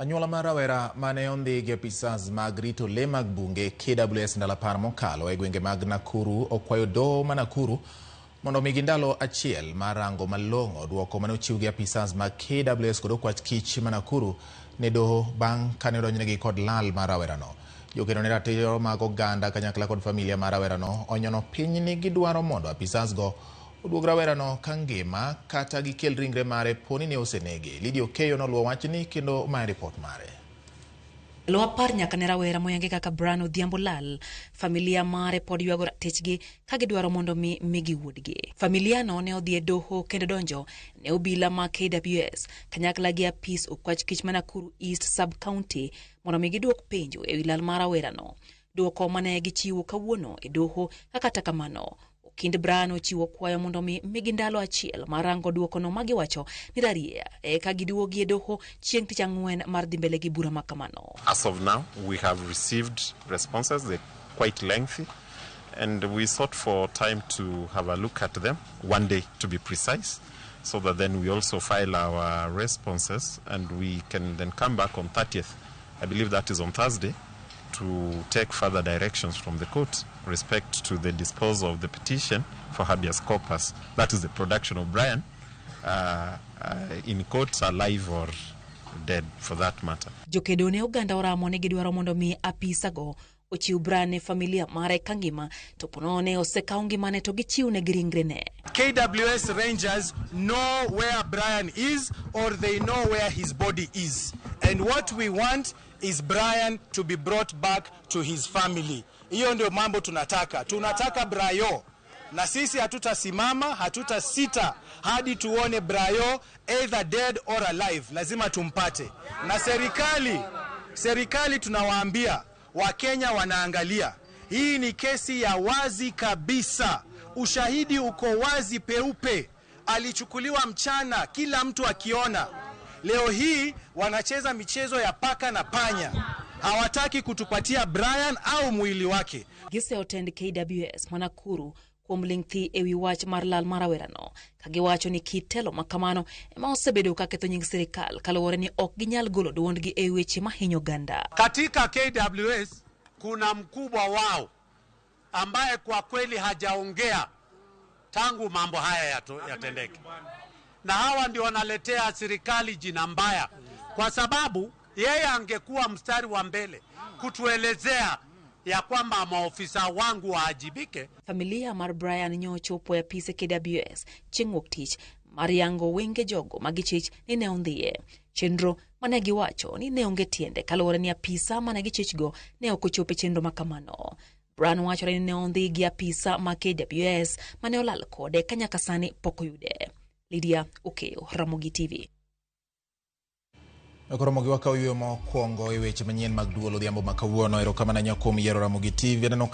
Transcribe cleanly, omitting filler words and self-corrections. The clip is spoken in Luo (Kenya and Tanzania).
Anyuola mar rawera mane ondhi gi apisas mag rito le mag bunge KWS ndalo 10 mokalo e gwenge mag Nakuru okwayo doho ma Nakuru mondo omigi ndalo achiel mar rango malong'o duoko mane ochiw gi apisas mag KWS kod okwach kich ma Nakuru ne doho bang' kane odonjnegi kod lal mar rawerano. Jokedo ne ratiro mag oganda kanyakla kod familia mar rawerano onyono piny ni gidwaro mondo apisas go oduog rawerano ka ngima kata gikel ringre mare poni ne osenege. Lydia Okeyo noluwo wachni kendo mae ripot mare. Ndalo 10 nyaka ne rawera moyangi kaka Brian Odhiambo lal, familia mare pod ywago ratichgi ka gidwaro mondo mi migi wuodgi. Familia no ne odhi e doho kendo donjo ne obila ma KWS kanyakla gi apis okwach kich ma Nakuru East Sub-County mondo mi giduok penjo ewi lal mar rawerano. Duoko mane gichiwo kawuono e doho ka kata kamano Okind Brian ochiwo kwayo mondo mi migi ndalo achiel mar rango duokono ma giwacho ni rarieya eka giduogi e doho chieng' tich ang'wen mar dhi mbele gi bura ma kamano. As of now, we have received responses, they're quite lengthy, and we sought for time to have a look at them, one day to be precise, so that then we also file our responses and we can then come back on 30th. I believe that is on Thursday, to take further directions from the court respect to the disposal of the petition for habeas corpus. That is the production of Brian in court, alive or dead for that matter. Jokedo ne oganda oramo ni gidwaro mondo mi apisago ochiw Brian ne familia mare ka ngima to ponono ne osekaw ngimane to gichiw negi ringrene. KWS Rangers know where Brian is or they know where his body is. And what we want is Brian to be brought back to his family. Hiyo ndio mambo tunataka. Tunataka Brayo. Na sisi hatutasimama, hatutasita hadi tuone Brayo either dead or alive. Lazima tumpate. Na serikali tunawaambia Wakenya wanaangalia. Hii ni kesi ya wazi kabisa. Ushahidi uko wazi peupe. Alichukuliwa mchana, kila mtu akiona. Leo hii wanacheza michezo ya paka na panya. Hawataki kutupatia Brian au mwili wake. Giseotend KWS ma Nakuru kuom ling' thi ewi wach mar lal mar rawerano ka giwacho ni kit telo ma kamano ema osebedo ka ketho nying sirikal kaluwore ni ok ginyal golo duondgi e weche mahinyo oganda. Katika KWS kuna mkubwa wao ambaye kwa kweli hajaongea tangu mambo haya yatendeke, na hawa ndio wanaletea serikali jina mbaya, kwa sababu yeye angekuwa mstari wa mbele kutuelezea ya kwamba maofisa wangu waajibike. Familia mar Brian nyochopo e apise KWS chieng' wuok tich mar yango wenge jogo magichich ni ne ondhiye. Chenro mane giwacho ni ne onge tiende kaluwore ni apisa mane gichichgo ne ok ochopo e chenro ma kamano. Brian wachore ni ne ondhi gi apisa ma KWS mane olal kode ka nyaka sani pok oyude. Lydia Okeyo, Ramogi TV. Koro Ramogi wakawo yueyo mokwongo e weche manyien mag duol odhiambo ma kawuono. Erokamano ahinya kuom yiero Ramogi TV. Aneno ka